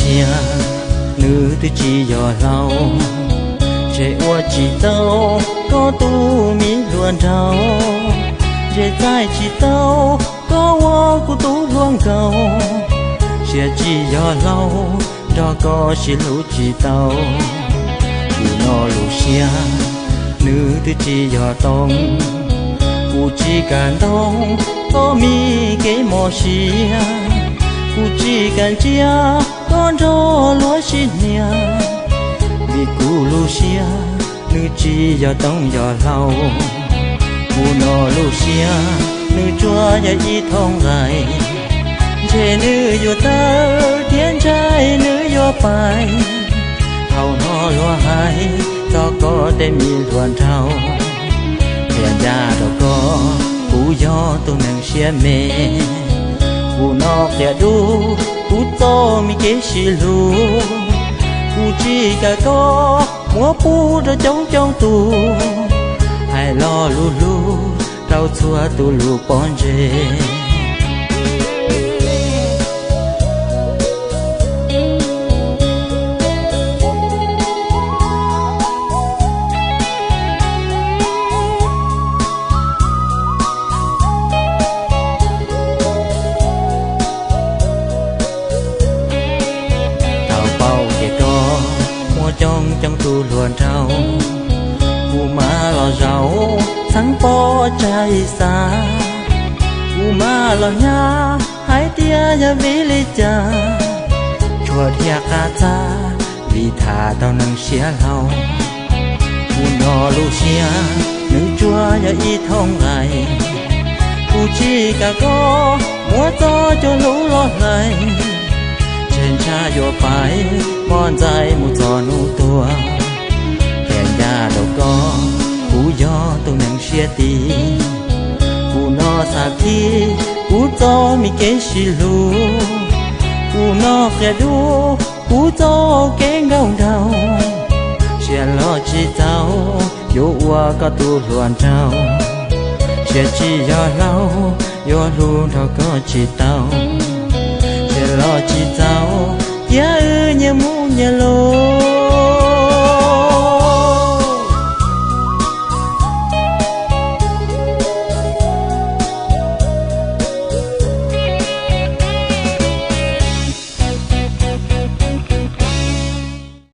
Sia, nws twb tsis yog hlau, ntshe ua tsis tau koj tus me hluas nraug, ntshe txais tsis tau koj ua kuv tus hluas nkauj. Sia tsis yog hlau, nrog koj sib hlub tsis tau. Kuv no lub siab, nws twb tsis yog toog, kuv tsis kam ntaus txoj me kev mos siab, kuv tsis kam ntsia koj nrog luag sib hnia, vim kuv lub siab nws tsis yog toog yog hlau. Kuv no lub siab, nws tsuas yog ib thooj nqaij, ntshe nws yuav tawg thiab ntshai nws yuav pais. Thaum no luag hais txog koj tej me hluas nraug, qhia ncaj rau koj, kuv yog tus neeg siab me. Kuv no qia dub kuv txoj me kev sib hlub, kuv tsis kam koj muab pub rau coob coob tus, hais lo lus hlub rau txhua tus lus pob ntseg. Tau paub tias koj muaj coob coob tus hluas nraug, kuv mam los zaum txheeb pob tsaig xav, kuv mam los nyab hais tias yog vim li cas, tshuav dhia qab txaj vim tham tau neeg siab hlau. Kuv no lub siab, nws tsuas yog ib thooj nqaij, kuv tsis kam koj muab txoj cua hlub los hlais, ntshe ntshai yuav pais poj ntxaij mus txog hnub tuag. Qhia ncaj rau koj, kuv yog tus neeg siab tis, kuv no xav khib kuv txoj me kev sib hlub, kuv no qia dub kuv txoj kev nkauj nraug. Sia los tsis txaus yuav ua koj tus hluas nraug, sia tsis yog hlau, yuav hlub nrog koj tsis tau. Sia los tsis txaus cia wb nyias mus nyias los.